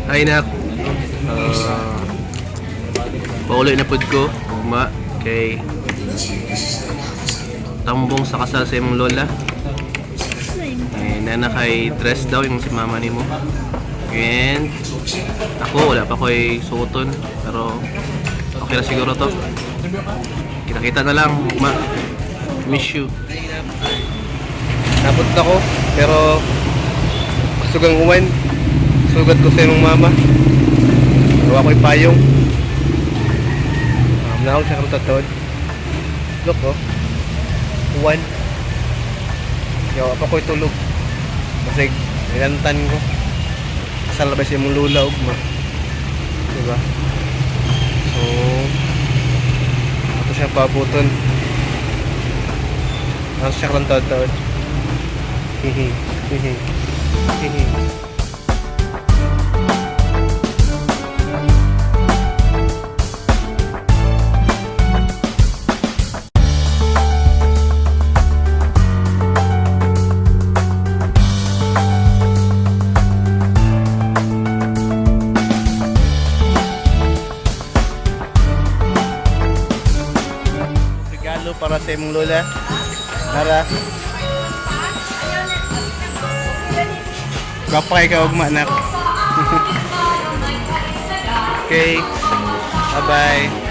Hi, nak. Pauloy na pud ko. Ugma. Kay tambong sa kasal sa imong lola. Eh, nana kay dress daw yung si mama nimo. And ako, wala pa ko'y suoton. Pero okay na siguro to. Kita-kita na lang. Ugma. Miss you. Nabot na ko, pero sugang uwan. Sugat ko sa imong mama. Gawa ko'y payong. Naog siya karon tatod. Look, oh. Uwan. Yawa pa ko'y tulog. Kasi nilantan ko. Sa labas imong lula ugma. Diba? So, ato siya paabuton. Naog siya karon tatod. Hihi. Hihi. Hihi. Regalo para sa imong lola. Nara. Gwapa kay ka ugma, anak. Okay. Bye-bye.